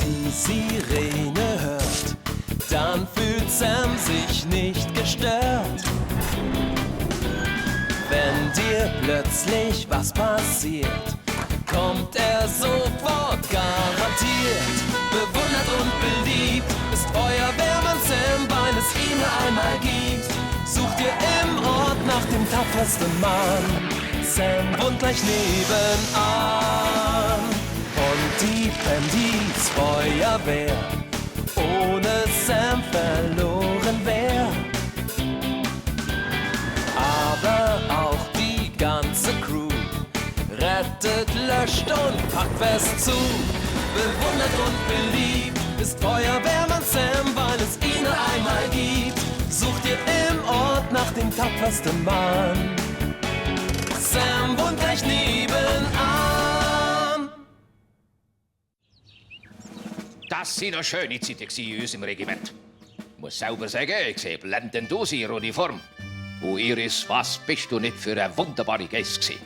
die Sirene hört, dann fühlt Sam sich nicht gestört. Wenn dir plötzlich was passiert, kommt er sofort garantiert. Bewundert und beliebt ist Feuerwehrmann Sam, weil es ihn einmal gibt. Sucht ihr im Ort nach dem tapfersten Mann. Sam wohnt gleich nebenan. Und die Bandits Feuerwehr ohne Sam verloren wär. Aber auch die ganze Crew rettet, löscht und packt fest zu. Bewundert und beliebt ist Feuerwehrmann Sam, weil es ihn einmal gibt. Sucht ihr im Ort nach dem tapfersten Mann. Sam wohnt gleich nebenan. Das sind noch schöne Zeiten in unserem Regiment. Ich muss selber sagen, ich sehe blendend aus in Ihrer Uniform. Und Iris, was bist du nicht für eine wunderbare Geist gewesen?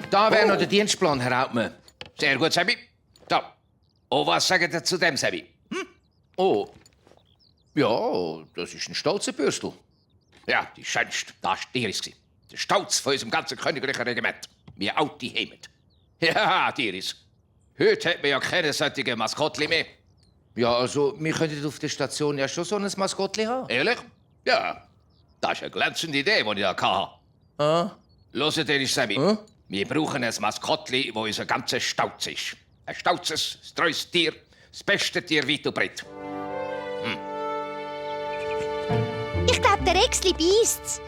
Da wäre noch der Dienstplan, Herr Hauptmann. Sehr gut, Sebi. Da. Und was sagt ihr zu dem, Sebi? Oh, ja, das ist ein stolzer Bürstel. Ja, die schönste, das war die Iris. Der Stolz von unserem ganzen königlichen Regiment. Wir alte Heimat. Ja, die Iris. Heute hat man ja keine solchen Maskottli mehr. Ja, also, wir könnten auf der Station ja schon so ein Maskottli haben. Ehrlich? Ja. Das ist eine glänzende Idee, die ich da hatte. Ah? Hört ihr, Sammy? Wir brauchen ein Maskottli, das unser ganzer Stolz ist. Ein stolzes, treues Tier. Das beste Tier weit und breit. Ich glaube, der Rexli beißt's.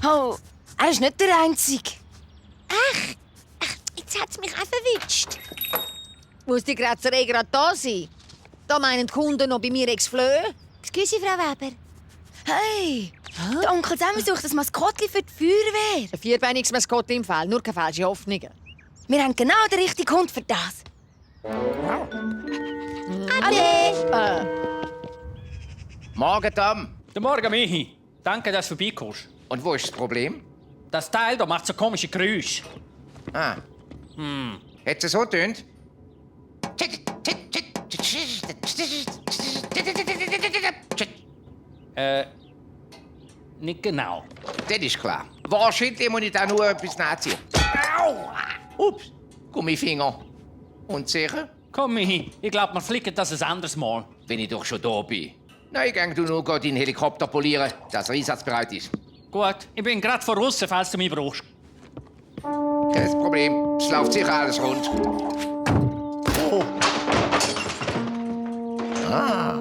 Oh, er ist nicht der Einzige. Echt? Jetzt hat's mich auch verwünscht. Muss die Grätzerei gerade da sein? Da meinen die Kunden noch bei mir exflöhen? Excuse, Frau Weber. Hey! Der Onkel Sam sucht ein Maskottli für die Feuerwehr. Ein vierbeiniges Maskottli im Fall, nur keine falsche Hoffnungen. Wir haben genau den richtigen Hund für das. Ade! Morgen, Tom. Guten Morgen, Michi. Danke, dass du vorbeikommst. Und wo ist das Problem? Das Teil da macht so komische Geräusche. Ah. Hat es so getönt? Nicht genau. Das ist klar. Wahrscheinlich muss ich da nur etwas nachziehen. Au! Ups, Gummifinger. Und sicher? Komm, Michi, ich glaube, wir flicken das ein anderes Mal. Wenn ich doch schon da bin. Nein, gang du nur deinen Helikopter polieren, dass er einsatzbereit ist. Gut, ich bin gerade voraus, falls du mich brauchst. Kein Problem. Es läuft sicher alles rund. Oh. Ah.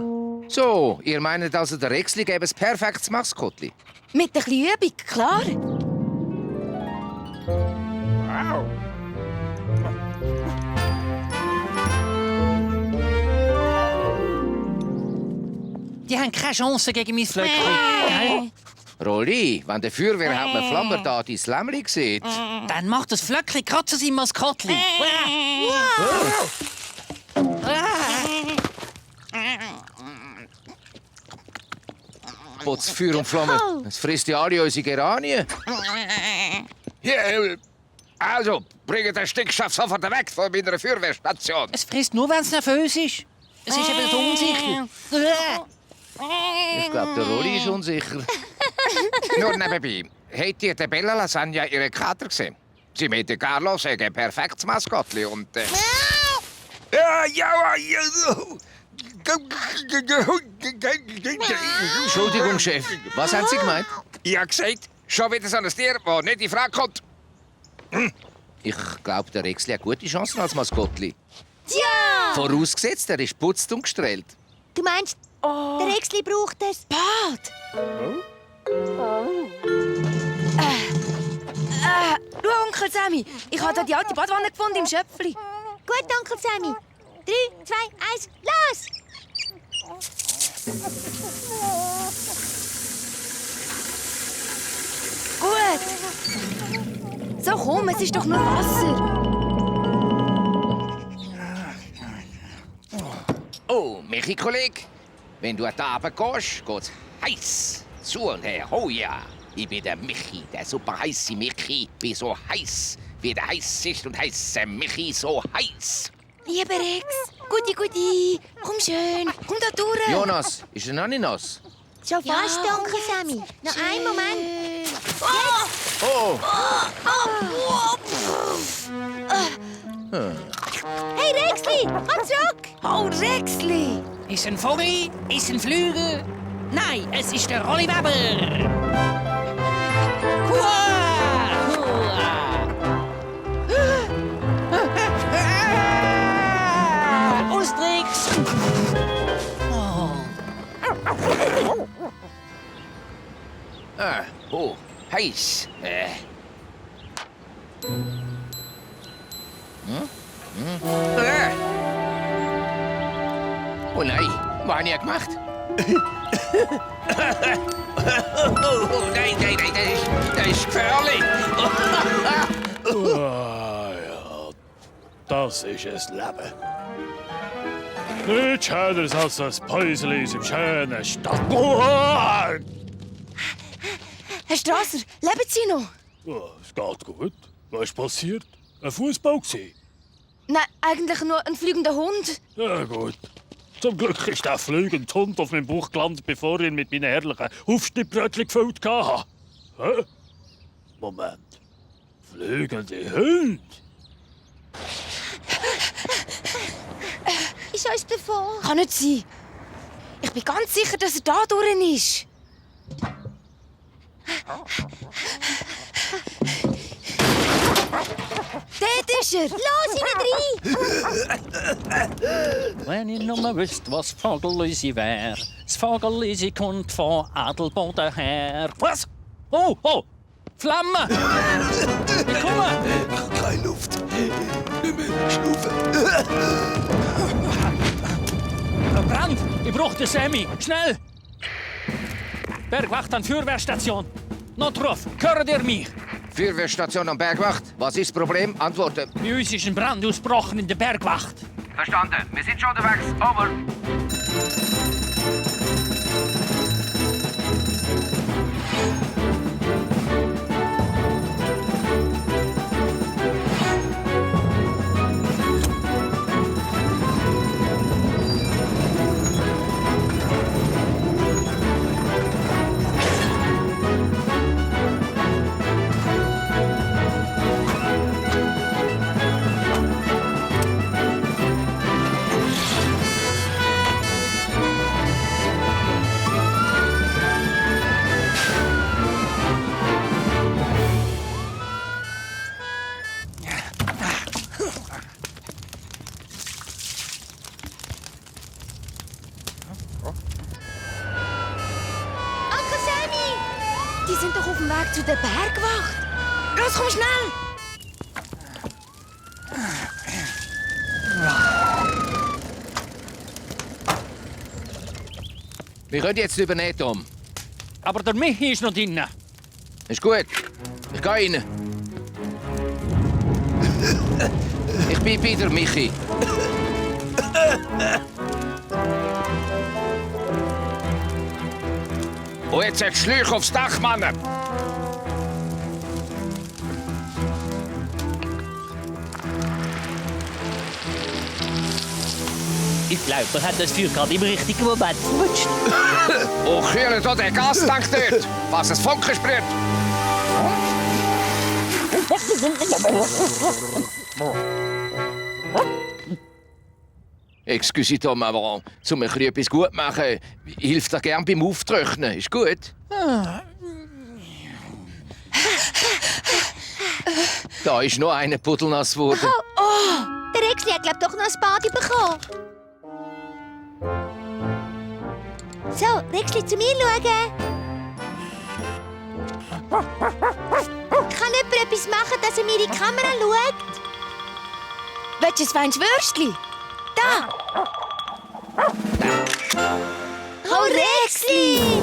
So, ihr meint also, der Rexli gäbe ein perfektes Maskottli? Mit ein bisschen Übung, klar. Die haben keine Chance gegen mein Flöckchen. Rolli, wenn der Feuerwehrhauptmann Flammer da dein Lämmli sieht. Dann macht das Flöckchen gerade zu seinem Maskottli. Potz Feuer und Flamme. Es frisst ja alle unsere Geranien. Hier, also, bringt den Stickstoff sofort weg von meiner Feuerwehrstation. Es frisst nur, wenn es nervös ist. Es ist eben so unsicher. Ich glaube, der Rolli ist unsicher. Nur nebenbei. Habt ihr der Bella Lasagna ihre Kater gesehen? Sie meinte, Carlos sei ein perfektes Maskottli und... Entschuldigung, Chef. Was haben Sie gemeint? Ich habe gesagt, schon wieder so ein Tier, das nicht in Frage kommt. Ich glaube, der Rexli hat gute Chancen als Maskottli. Ja! Vorausgesetzt, er ist putzt und gestrahlt. Du meinst, der Rexli braucht ein Bad? Du, Onkel Sammy, ich habe da die alte Badwanne gefunden im Schöpfli. Gut, Onkel Sammy. 3, 2, 1, los! Gut. So, komm, es ist doch nur Wasser. Oh, Michi, Kollege, wenn du da runtergehst, geht's heiß zu und her. Oh ja, ich bin der Michi, der super heiße Michi. Bin so heiß wie der heiß und heiße Michi so heiß. Lieber Rex, Guti, komm schön, komm da durch. Jonas, ist er noch nicht nass? Schon fast, danke, Sammy. Noch einen Moment. Oh! Hey, Rexli, komm zurück. Oh, Rexli! Ist ein Vogel? Ist ein Flügel? Nein, es ist der Rolli Weber. Hua! Hua! Ostrix! Oh, heiß. Oh nein, was habe ich gemacht? Oh nein, das ist gefährlich. Das ist es Leben. Nichts Schöneres als das Päuseli im schönen Stadt. Herr Strasser, leben Sie noch? Es geht gut. Was ist passiert? Ein Fußball gsi? Nein, eigentlich nur ein fliegender Hund. Ja gut. Zum Glück ist der fliegende Hund auf meinem Bauch gelandet, bevor ich ihn mit meinen herrlichen Aufschnittbrötchen gefüllt hatte. Hä? Moment. Fliegende Hunde? Ist uns davon? Kann nicht sein. Ich bin ganz sicher, dass er da durch ist. Dort ist er! Los, rein! Wenn ich nur wüsste, was Vogelüsi wär. Das Vogelüsi kommt von Adelboden her. Was? Oh! Flamme! Ich komme! Keine Luft. Nicht mehr schnaufen. Brand! Ich brauche den Sammy! Schnell! Bergwacht an Feuerwehrstation. Notruf, hört ihr mich? Feuerwehrstation am Bergwacht. Was ist das Problem? Antworten. Bei uns ist ein Brand ausgebrochen in der Bergwacht. Verstanden. Wir sind schon unterwegs. Over. Onkel Sammy! Die sind doch auf dem Weg zu der Bergwacht. Los, komm schnell! Wir können jetzt übernehmen, Tom. Aber der Michi ist noch drinnen. Ist gut. Ich gehe rein. Ich bin wieder Michi. Und jetzt hat Schläuch aufs Dach, Mann. Ich glaube, er hat das Feuer gerade im richtigen Moment verwünscht. Und kühlen hier den Gastank dort, was es Funken sprüht. Excuse, Tom, aber um etwas gut machen, hilft er gern beim Auftrocknen. Ist gut? Da ist noch eine pudelnass geworden. Der Rexli hat, doch noch ein Bad bekommen. So, Rexli, zu mir schauen. Kann jemand etwas machen, dass er mir in die Kamera schaut? Willst du ein feines Würstchen? Da! Oh, Rexli!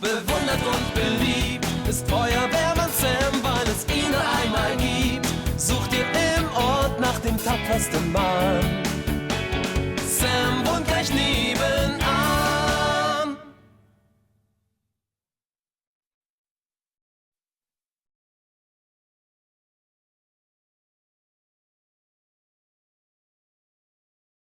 Bewundert und beliebt ist Feuerwehrmann Sam, weil es ihn nur einmal gibt. Sucht ihr im Ort nach dem tapfersten Mann.